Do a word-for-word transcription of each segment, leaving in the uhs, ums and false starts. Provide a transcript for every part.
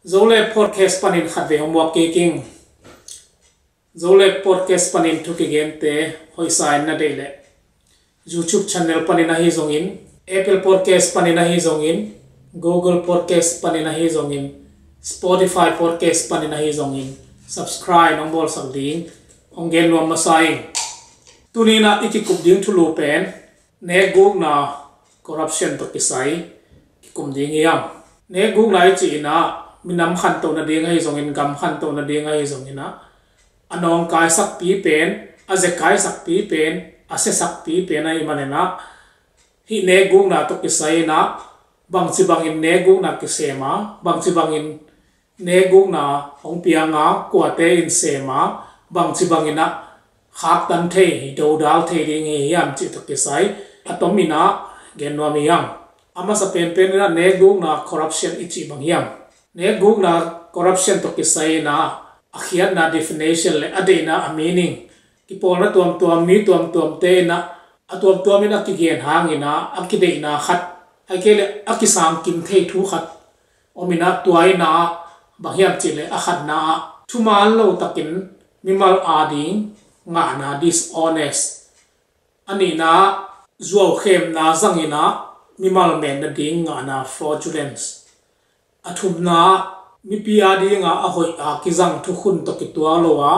Zole podcast panin khatvei hong muak kik ing. Zole podcast panin thu kigente hoihsa in na deih leh YouTube channel panin ahi zongin, Apple Podcast panin ahi zongin, Google Podcast panin ahi zongin, Spotify Podcast panin ahi zongin subscribe nong bawlsak ding hong gen nuam masa ing. Tuni-in ah i kikup ding thulu pen nekgukna, corruption tawh kisai kikum ding hi hang. Nekgukna i cih in ah minam khantoh nading ahi zongin, gam khantoh nading ahi zongin ah, a nawngkaisakpi pen, a zekaisakpi pen, a siasakpi pen ahih manin ah, hih nekgukna tawh kisai in ah bangci bangin nekgukna kisem a, bangci bangin nekgukna hong piang a, kuate in sem a, bangci bangin ah khaktan thei, dodal thei ding hi hiam cih tawh kisai a tomin ah gen nuam hi hang. A masa penpen in ah nekgukna, corruption i cih bang hiam? Nekgukna, corruption tawh kisai in ah a khiatna definition le a deihna, a meaning, kipawlna tuamtuam, mi tuamtuamte in ah a tuamtuamin a kigen hangin ah a kideihna khat, ahih kei leh a kisangkim thei thu khat om in ah, tua in ah bang hiam cih leh, a khatna ah thuman lo takin mimal ading ngahna, dishonest. A nihna ah zuaukhemna zangin ah mimal met nading ngahna, fraudulence. A thumna ah mipi ading ah a hoih a kizang thukhun tawh kituak lo a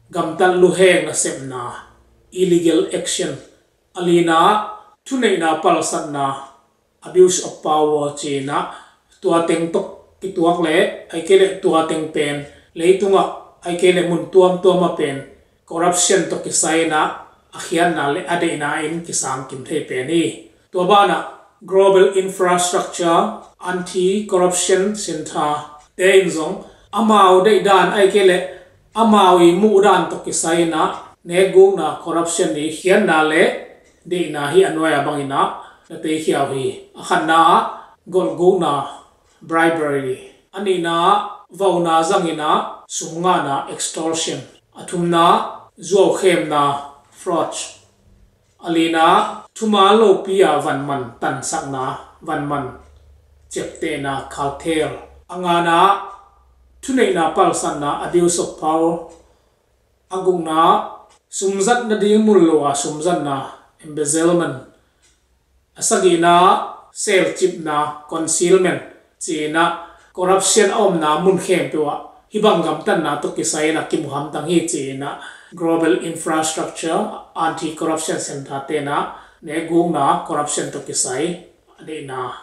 gamtat luhek nasepna, illegal action. A lina ah thuneihna palsatna, abuse of power ci-in ah, tua teng tawh kituak le, ahih kei leh tua teng pen, leitungah ahih kei leh mun tuamtuam ah pen corruption tawh kisai in ah a khiatna le a deihna in kisangkim thei pen hi. Tua banah Global Infrastructure Anti-Corruption Centre te in zong amau deihdan ahih kei leh amau i muhdan tawh kisai in ah nekgukna, corruption i khiatna le deihna hi a nuai-a bangin ah na teikhia uh hi. A khatna ah golhgukna, bribery. A nihna ah vauna zangin ah sum ngahna, extortion. A thumna ah zuaukhemna, fraud. A lina ah thuman lopi a vanman tansakna, vanman ciaptehna, cartel. A ngana ah thuneihna palsatna, abuse of power. A gukna ah sumzat nading mun lo a sumzatna, embezzlement. A sagihna ah selcipna, concealment, ci-in ah corruption a omna mun khempeuh ah hih bang gamtatna tawh kisai in ah kimu hamtang hi ci-in ah Global Infrastructure Anti-Corruption Centre te in ah nekgukna, corruption tawh kisai a deihna,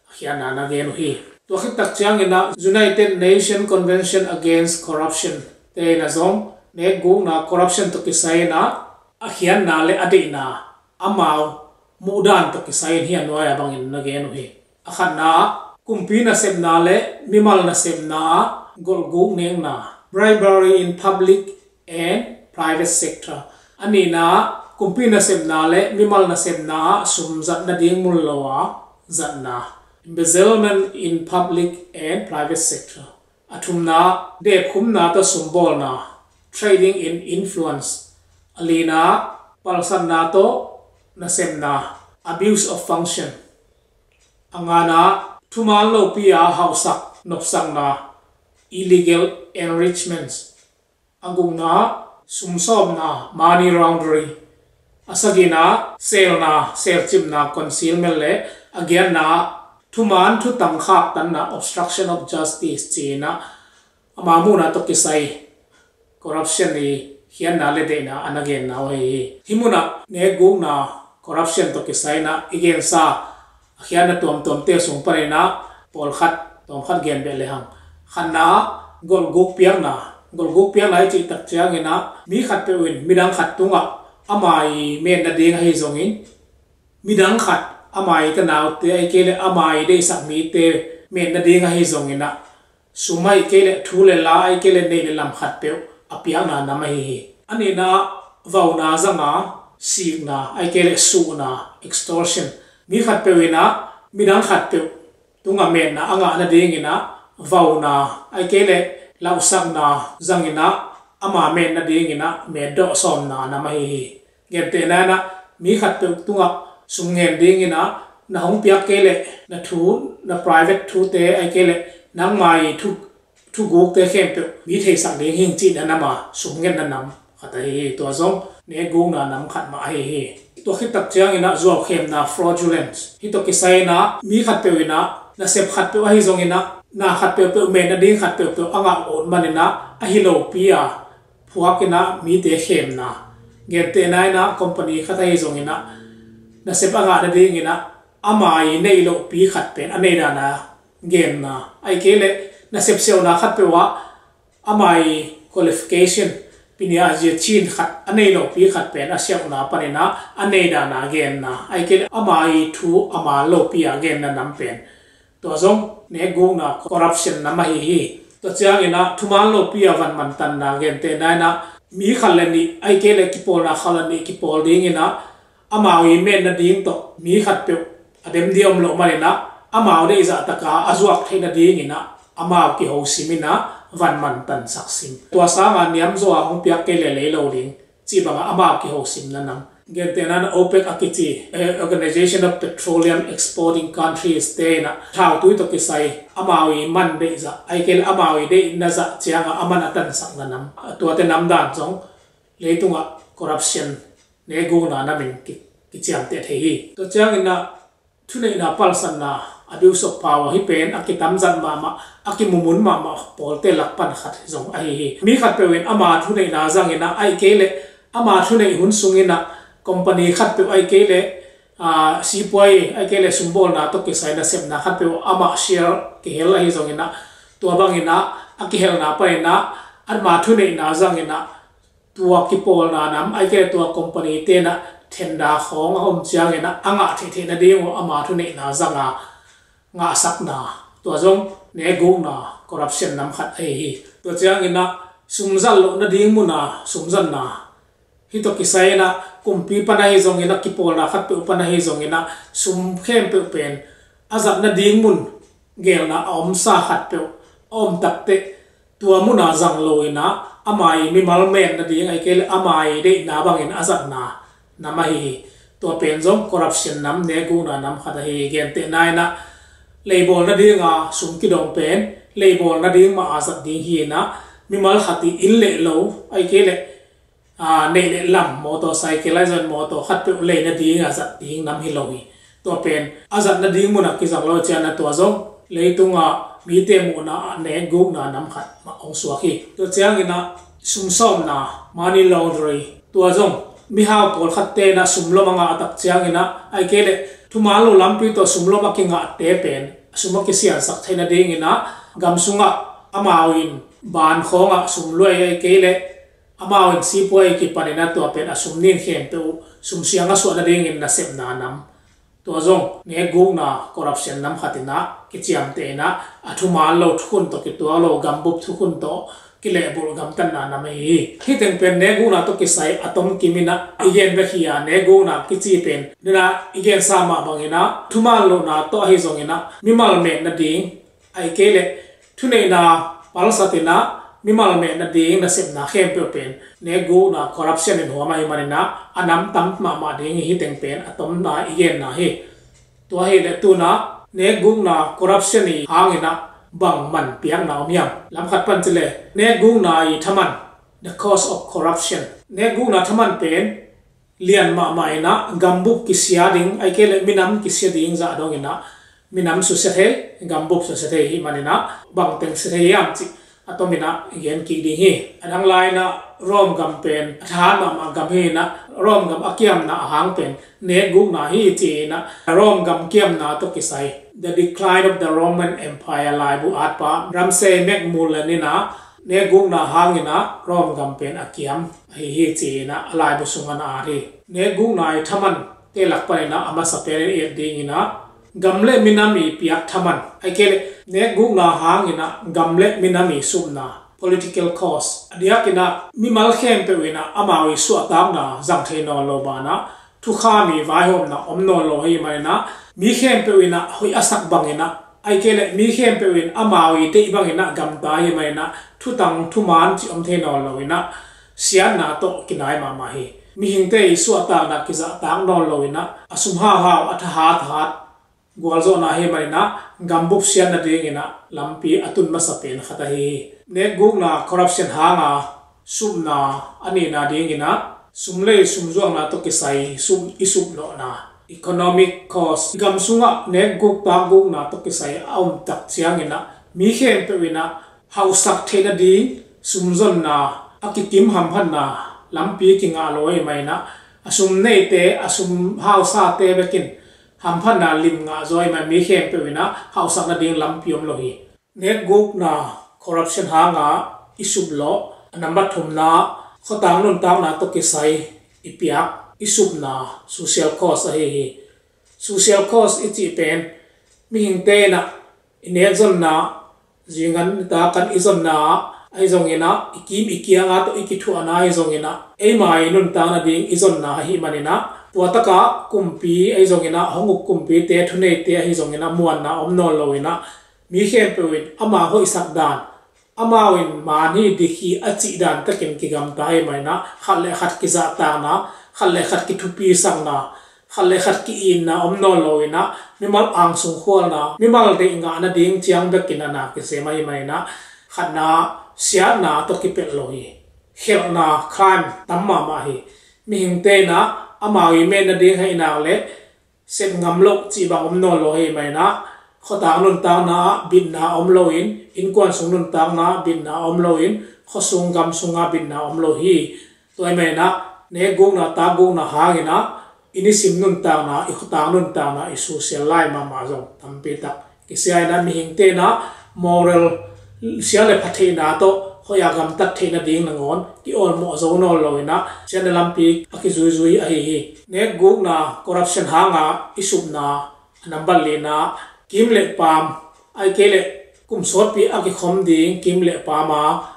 a khiatna na gen uh hi. Tua khit tak ciangin ah United Nations Convention Against Corruption te in ah zong nekgukna, corruption tawh kisai in ah a khiatna le a deihna, amau muhdan tawh kisai in hih a nuai-a bangin na gen uh hi. A khatna ah kumpi nasepna le mimal nasepna ah golhguk nekna, bribery in public and private sector. A nihna ah kumpi nasepna le mimal nasepna ah sumzat nading mun lo a zatna, embezzlement in public and private sector. A thumna ah depkhumna tawh sumbawlna, trading in influence. A lina ah palsatna tawh nasepna, abuse of function. A ngana ah thuman lopi a hauhsak, nopsakna, illegal enrichments. A gukna ah sumsawmna, money laundering. A sagihna ah selna, selcipna, concealment, le a giatna ah thuman thutang khaktanna, obstruction of justice, ci-in ah ama muhna tawh kisai corruption i khiatna le deihna a na genna uh ahi hi. Hih munah nekgukna, corruption tawh kisai in ah i gensa a khiatna tuamtuamte sung panin ah pawlkhat tawmkhat gen beh lehang. Khatna ah golhguk piakna. Golhguk piakna i cih tak ciangin ah mi khatpeuh in midang khat tungah ama i met nading ahi zongin, midang khat ama i tanaute ahih kei leh ama i deihsak mite met nading ahi zongin ah sum ahih kei leh thu le la ahih kei leh neih le lam khatpeuh a piakna nam ahi hi. A nihna ah vauna zanga sikna ahih kei leh suhna, extortion. Mi khatpeuh in ah midang khatpeuh tungah metna a ngah nadingin ah vauna ahih kei leh lauhsakna zangin ah ama met nadingin ah metdawh sawmna nam ahi hi. Gentehna in ah mi khatpeuh tungah sum ngen dingin ah na hong piak kei leh na thu, na private thute ahih kei leh nangma i thu, thugukte khempeuh mi theisak ding hing cihna nam a sum ngetna nam khat ahi hi. Tua zong nekgukna nam khat mah ahi hi. Tua khit tak ciangin ah zuaukhemna, fraudulence, hih tawh kisai in ah mi khatpeuh in ah nasep khatpeuh ahi zongin ah na khat peuhpeuh, metna ding khat peuhpeuh a ngah ut manin ah a hi lopi a phuak in ah mite khemna, gentehna in ah company khat ahi zongin ah nasep a ngah nadingin ah ama i neih lohpi khat pen a nei dan a genna, ahih kei leh nasep siauhna khat peuh ah ama i qualification, piniazia cin khat a nei lohpi khat pen a siauhna panin ah a nei dan a genna, ahih kei leh ama i thu a man lopi a genna nam pen, tua zong nekgukna, corruption nam ahi hi. Tua ciangin ah thuman lopi a van mantanna, gentehna in ah mi khat le nih, ahih kei leh kipawlna khat le nih kipawl dingin ah amau i metna ding tawh mi khatpeuh a dem ding om loh manin ah amau deih zah tak a a zuak theih nadingin ah amau kiho sim in ah van mantansak sim. Tua sang a niamzaw a hong piak kei leh lei lo ding cih bang a amau kiho simna nam, gentehna in ah OPEC a kici, eh, Organization of Petroleum Exporting Countries te in ah thautui tawh kisai amau i man deih zah, ahih kei leh amau i deihna zah ciang a a man a tansakna nam, tuate nam dan zong leitung ah corruption, nekgukna nam in ki, kiciamteh thei hi. Tua ciangin ah thuneihna palsatna, abuse of power, hih pen a kitamzat mahmah, a kimumun mahmah pawlte lak pan khat zong ahi hi. Mi khatpeuh in ama thuneihna zangin ah, ahih kei leh ama thuneih hun sungin ah company khatpeuh, ahih kei leh, ah, sipuai, ahih kei leh sumbawlna tawh kisai nasepna khatpeuh amah share kihel ahi zongin ah, tua bangin ah a kihelna panin ah ama thuneihna zangin ah tua kipawlna nam, ahih kei leh tua company te in ah tender khawng a om ciangin ah a ngah theihtheih nading uh ama thuneihna zang a ngahsakna, tua zong nekgukna, corruption nam khat ahi hi. Tua ciangin ah sumzat loh nading mun a sumzatna, hih tawh kisai in ah kumpi pan ahi zongin ah, kipawlna khatpeuh pan ahi zongin ah sum khempeuh pen a zat nading mun gelna a omsa khatpeuh a om takteh tua mun a zang lo in ah ama i mimal metna ding, ahih kei leh ama i deihna bangin a zatna nam ahi hi. Tua pen zong corruption nam, nekgukna nam khat ahi hi. Gentehna in ah leibawl nading a sum kidong pen leibawl nading mah a zat ding hi in ah mimal khat i inn le lo, ahih kei leh, aa, neih le lam, motorcycle ahi zongin motor khatpeuh lei nading a zat ding nam hi lo hi. Tua pen a zat nading mun a kizang lo ciangin ah tua zong leitung a mite muhna ah nekgukna nam khat mah hong suak hi. Tua ciangin ah sum sawmna, money laundering, tua zong mihau pawlkhatte in ah sum lom a ngah tak ciangin ah, ahih kei leh thuman lo lampi tawh sum lom a kingahte pen sum a kisiansak theih nadingin ah gam sungah amau in ban khawngah sum luai, ahih kei leh amau in sipuai kipanin ah tua pen a sum nin khempeuh uh sum siang a suah nadingin nasepna nam, tua zong nekgukna, corruption nam khat in ah kiciamteh in ah a thuman lo thukhun tawh kituak lo, gambup thukhun tawh kilehbulh gamtatna nam ahi hi. Hih teng pen nekgukna tawh kisai a tomkim in ah i gen bek hi a, nekgukna kici pen, den a i gensa mah bangin ah thuman lohna tawh ahi zongin ah mimal metna ding, ahih kei leh thuneihna palsat in ah mimal metna ding nasepna khempeuh pen nekgukna, corruption in huam ahih manin ah a nam tam mahmah ding hi. Hih teng pen a tomna i genna hi. Tua hi leh tu-in ah nekgukna, corruption i hangin ah bang man piakna om hiam? Lam khat pan ci leh nekgukna i thaman, the cause of corruption. Nekgukna thaman pen lian mahmah in ah gambup kisia ding, ahih kei leh minam kisia ding zah dongin ah minam susia thei, gambup susia thei ahih manin ah bang teng sia thei hiam cih a tomin ah i gen kik ding hi. A dang lai-in ah Rome gam pen a thahat mahmah gam hi in ah Rome gam a kiamna a hang pen nekgukna hi ci-in ah Rome gam kiamna tawh kisai The Decline of the Roman Empire laibu atpa Ramsay MacMullan in ah nekgukna hangin ah Rome gam pen a kiam ahi hi ci-in ah a laibu sungah na at hi. Nekgukna i thaman te lak panin ah a masa pen i et dingin ah gam le minam i piak thaman, ahih kei leh nekgukna hangin ah gam le minam i supna, political cause. A diakin ah mimal khempeuh in ah amau i suahtakna zang thei nawn lo banah thukham i vaihawmna om nawn lo ahih manin ah mi khempeuh in ah hoih a sak bangin ah, ahih kei leh mi khempeuh in amau i deih bangin ah gamta ahih manin ah thutang thuman cih om thei nawn lo in ah siatna tawh kinai mahmah hi. Mihingte i suahtakna kizahtak nawn lo in ah a sum hauhau, a thahat thahat, gualzawhna hi maninah gambup siatna dinginah lampi a tun masa pen khat ahi hi. Nekgukna, corruption hanga supna a nihna dinginah sumlei sumzuakna tawh kisai sum i supnawhna, economic cause, i gam sungah nekguk takgukna tawh kisai a omtak cianginah mi khempeuh inah hauhsak theihna ding sumzonna, a kikim hamphatna lampi kingah lo ahi maninah a sum neite, a sum hausate bekin hamphatna lim ngah zaw ahi man mi khempeuh inah hauhsak nading lampi om lo hi. Nekgukna, corruption hanga i suplawh a nambat thumna khuatak nuntakna tawh kisai i piak i supna, social cause ahi hi. Social cause i cih pen mihingte inah i nekzonna, zingan nitakan i zonna ahi zonginah, i kim i kianga tawh i kithuahna ahi zonginah, eima i nuntakna ding i zonna ahi maninah, tua taka kumpi ahi zonginah, hong uk kumpite, thuneite ahi zonginah muanna om nawn loinah, mi khempeuh in ama hoihsak dan, amau in man hi, dik hi a cih dan takin kigamta ahi maninah, khat le khat kizahtakna, khat le khat kithupisakna, khat le khat ki-itna om nawn loinah, mimal angsung khualna, mimal deih ngah nading ciang bekin a na kisem ahi maninah, khatna siatna tawh kipelh lo hi. Khelhna, crime, tam mahmah hi. Mihingte inah amau i met nading haihnak le sep ngam loh cih bang om nawn lo ahi maninah, khuatak nuntakna ah bitna om loin, innkuan sung nuntakna ah bitna om loin, khuasung gam sungah bitna om lo hi. Tua ahi maninah nekgukna, takgukna hanginah i nisim nuntakna, i khuatak nuntakna, i social life mahmah zong tampi tak kisia inah, mihingte inah moral, sia le pha theihna tawh hoih a gamtat theihna ding nangawn ki-awlmawh zo nawn loinah siatna lampi a kizuizui ahi hi. Nekgukna, corruption hanga i supna a nambat lina kim le paam, ahi kei leh kum sawtpi a kikhom ding kim le paama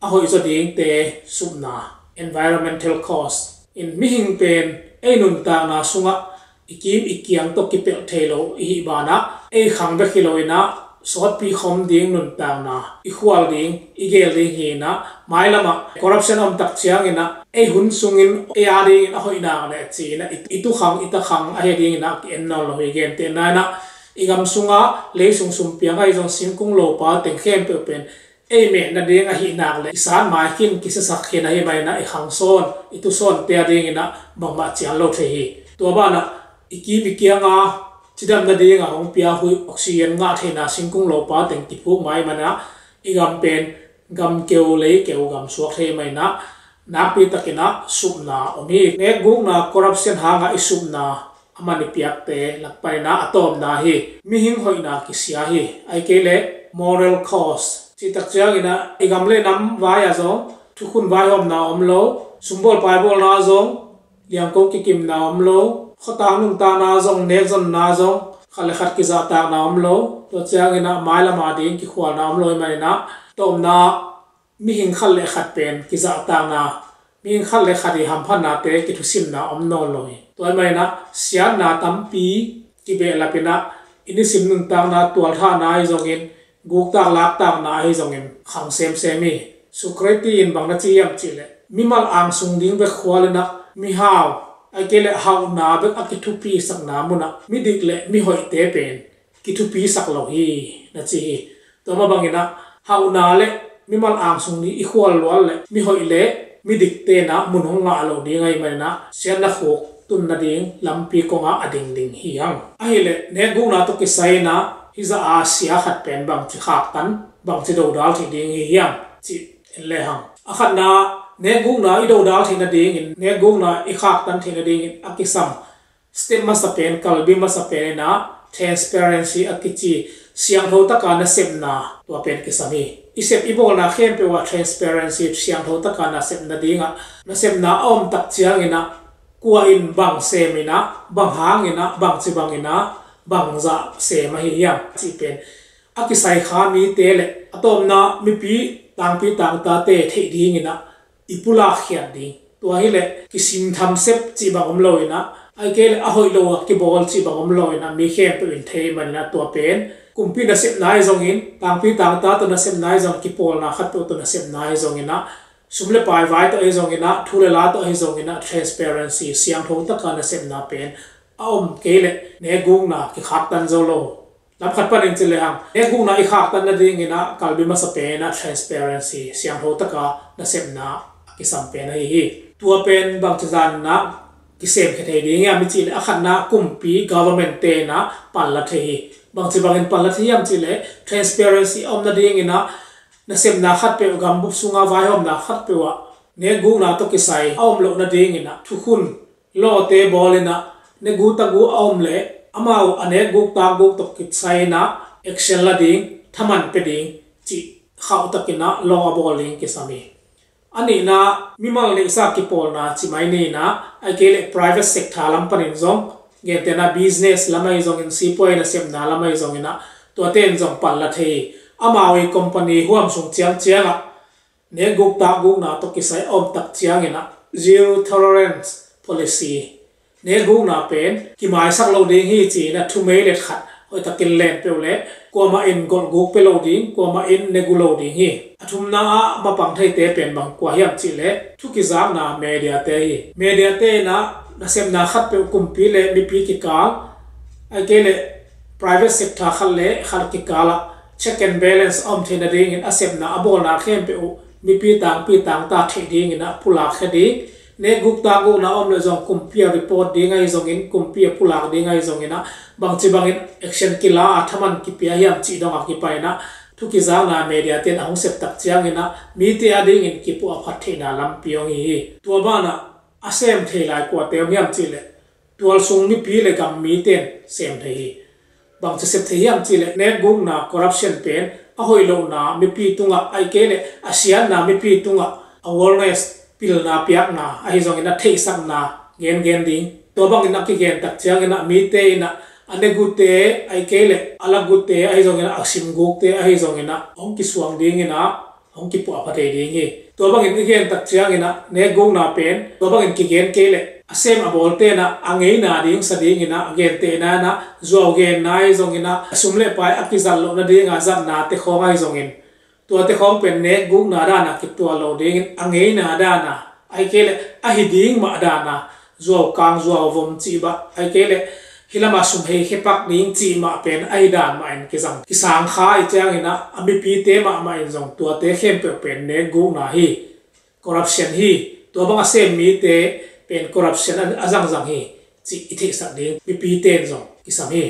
a hoihzaw dingte supna, environmental cause, in mihing pen ei nuntakna sungah i kim i kiang tawh kipelh thei lo i hih banah, ei khang bek hi loinah sawtpi khom ding nuntakna, i khual ding, i gel ding hinah, mailamah corruption a omtak cianginah ei hun sungin ei a dingin a hoihnak le ci-inah i, i tukhang, i takhang ahi dinginah ki-en nawn lo hi. Gentehna inah i gam sungah leisung sumpiang ahi zong singkung lopa teng khempeuh pen ei mehna ding ahihnak le i sat mai khin, kisiasak khin ahi maninah i khang sawn, i tu sawnte a dinginah bangmah cian lo thei hi. Tua banah i kim i kianga cidam nadinga hong pia huih, oxygen ngah theihna singkung lopa teng kiphuk mai manah i gam pen gam keu lei keu gam suak thei maninah nakpi takinah supna om hi. Nekgukna, corruption hanga i supna a man i piakte lak paninah a tawpna hi. Mihing hoihna kisia hi. Ahi kei leh moral cause cihtak cianginah i gam le nam vai-ah zong thukhun vaihawmna om lo, sumbawl paibawlna zong, liangko kikimna om lo, khuatak nuntakna zong, nekzonna zong, khat le khat kizahtakna om lo. Tua cianginah mailama ding kikhualna om lo ahi maninah, tawpna mihing khat le khat pen kizahtakna, mihing khat le khat i hamphatnate kithusimna om nawn lo hi. Tua ahi maninah siatna tampi kibehlapinah i nisim nuntakna tualthahna ahi zongin, guktak laktakna ahi zongin khang semsem hi. Socrates in bang na ci hiam cihleh, mimal angsung ding bek khualinah mihau, ahi kei leh hauhna bek a kithupisakna munah midik le mihoihte pen kithupisak lo hi, na ci hi. Tua mah banginah hauhna le mimal angsung ding i khual lual le mihoih le midik tenah mun hong ngah lo ding ahi maninah siatna khuk tun nading lampi kongah a dingding hi hang. Ahileh nekgukna tawh kisai inah hizah a sia khat pen bangci khaktan, bangci dodal thei ding hi hiam cih en lehang, a khatna, nekgukna i dodal theih nadingin, nekgukna i khaktan theih nadingin a kisam step masa pen, kalbi masa pen inah transparency a kici siangtho taka nasepna tua pen kisam hi. I sep i bawlna khempeuh ah transparency, siangtho taka nasepna dingah nasepna a omtak cianginah kua in bang seminah, bang hanginah, bangci banginah, bangzah sem ahi hiam cih pen a kisai kha mite le a tawpna mipi tangpi tangtate theih dinginah i pulak khiat ding, tua hileh kisimtham sep cih bang om loinah, ahi kei leh a hoih lo a kibawl cih bang om loinah mi khempeuh in thei maninah tua pen kumpi nasepna ahi zongin, tangpi tangta tawh nasepna ahi zong, kipawlna khatpeuh tawh nasepna ahi zonginah, sum le pai vai tawh ahi zonginah, thu le la tawh ahi zonginah, transparency, siangtho taka nasepna pen a om kei leh nekgukna kikhaktan zo lo. Lam khat panin ci lehang, nekgukna i khaktan nadingin ah kalbi masa pen ah transparency, siangtho taka nasepna a kisam pen ahi hi. Tua pen bangci zanin ah kisem khia thei ding hiam i cih leh, a khatna kumpi, government te in ah panla thei hi. Bangci bangin panla thei hiam cih leh, transparency a om nadingin ah nasepna khatpeuh, gambup sunga vaihawmna khatpeuh ah nekgukna tawh kisai a om loh nadingin ah thukhun lawte bawlin ah, nekguk takguk a om leh amau a nekguk takguk tawh kisai in ah action la ding, thaman pia ding cih khauhtakin ah law a bawl ding kisam hi. A nihna, mimal neihsa kipawlna ci mai ni in ah, ahih kei leh private sector lam panin zong, gentehna business lam ahi zongin, sipuai nasepna lam ahi zongin ah, tuate in zong panla thei hi. Amau i company huam sung ciangciang ah nekguk takgukna tawh kisai a om tak ciangin ah zero tolerance policy, nekgukna pen kimaisak lo ding hi ci-in ah thumei let khat hoihtakin len peuh leh kuamah in golhguk pia lo ding, kuamah in nekguk lo ding hi. A thumna ah mapang theite pen bang kua hiam cih leh, thu kizakna media te hi. Media te in ah nasepna khatpeuh kumpi le mipi kikal, ahih kei leh private sector khat le khat kikal ah check and balance a om theih nadingin a sepna a bawlna khempeuh uh mipi tangpi tangta theih dingin ah pulak khia ding. Nekguk takgukna a om leh zong kumpi ah report ding ahi zongin, kumpi ah pulak ding ahi zongin ah, bangci bangin action kila a, thaman kipia hiam cih dong a kipan in ah thu kizakna media te in a hong sep tak ciangin ah mite adingin kipuah a phat theihna lampi hong hi hi. Tua banah a sem thei lai kuate om hiam cih leh, tualsung mipi le gam mite in sem thei hi. Bangci sep thei hiam cih leh, nekgukna, corruption pen a hoih lohna mipi tungah, ahih kei leh a siatna mipi tungah awareness, pilna piakna ahi zongin a theihsakna gengen ding. Tua bangin a kigen tak ciangin ah mite in ah a negukte, ahih kei leh a lakgukte ahi zongin ah, a simgukte ahi zongin ah hong kisuang dingin ah hong kipuah pha thei ding hi. Tua bangin i gen tak ciangin ah nekgukna pen tua bangin kigen kei leh, a sem a bawlte in ah a ngeina ding sa dingin ah, a gentehna in ah zuau genna ahi zongin ah, a sum le pai a kizat loh nadinga zatnate khawng ahi zongin, tuate khawng pen nekgukna dan ah kituah lo dingin, a ngeina dan ah, ahih kei leh a hi ding mah dan ah, zuau kang zuau vom cih mah, ahih kei leh hih lamah sum hei khepak ding cih mah pen a hi dan mah in kizang, kisang kha ahih ciangin ah, a mipite mahmah in zong tuate khempeuh pen nekgukna hi. Corruption hi. Tua bang a sem mite pen corruption a, a zangzang hi cih i theihsak ding mipite in zong kisam hi.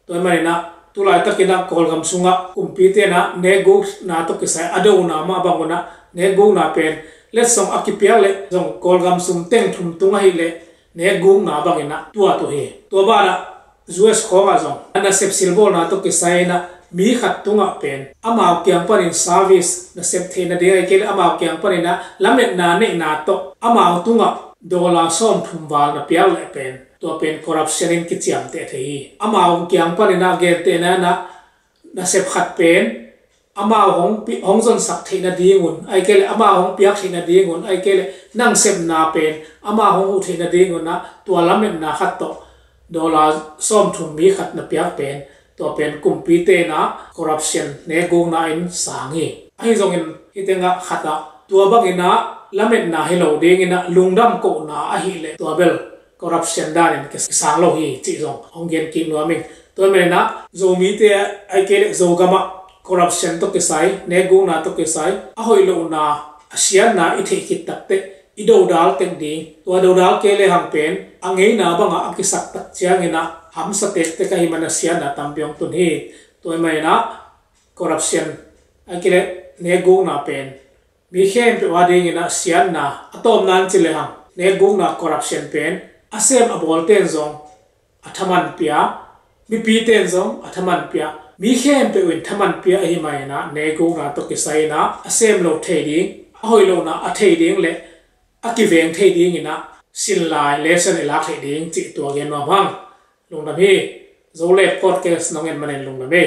Tua ahih manin ah, tu laitakin ah Kawlgam sungah kumpite in ah nekgukna tawh kisai a dona mah bang un ah, nekgukna pen letsong a kipiak leh zong Kawlgam sum teng thum tung ahih leh nekgukna bangin ah tuat uh hi. Tua banah U S khawngah zong a nasep silbawlna tawh kisai in ah mi khat tungah pen amau kiang panin service nasep theih nading, ahih kei leh amau kiang panin ah lametna neihna tawh amau tungah dollar sawmthum val na piak leh pen, tua pen corruption in kiciamteh thei hi. Amau kiang panin ah, gentehna in ah, nasep khat pen amau hong pi-, hong zonsak theih nadingun, ahih kei leh amau hong piak theih nadingun, ahih kei leh nang sepna pen amau hong huh theih nadingun ah, tua lametna khat tawh dollar sawmthum mi khat na piak pen, tua pen kumpite in ah corruption, nekgukna in sang hi. Ahi zongin hih tengah khat ah tua bangin ah lametna hi lo dingin ah lungdam kohna ahih leh, tua bel corruption danin kisang lo hi cih zong hong gen kik nuam ing. Tua ahih manin ah Zomite, ahih kei leh Zogam ah corruption tawh kisai, nekgukna tawh kisai a hoih lohna, a siatna i theih khit takteh i dodal tek ding. Tua dodal kei lehang pen a ngeina bangah a kisak tak ciangin ah hamsa tektek ahih man a siatna tampi hong tun hi. Tua ahih manin ah corruption, ahih kei leh nekgukna pen mi khempeuh adingin ah siatna, a tawpna in ci lehang nekgukna, corruption pen a sem a bawlte in zong a thaman pia, mipite in zong a thaman pia, mi khempeuh in thaman pia ahih manin ah nekgukna tawh kisai in ah a sem loh thei ding, a hoih lohna a thei ding leh a kiveng thei dingin ah sinlai, lesson i lak theih ding cih tua gen nuam hang. Lungdam hi. Zolep podcast nong en manin lungdam hi.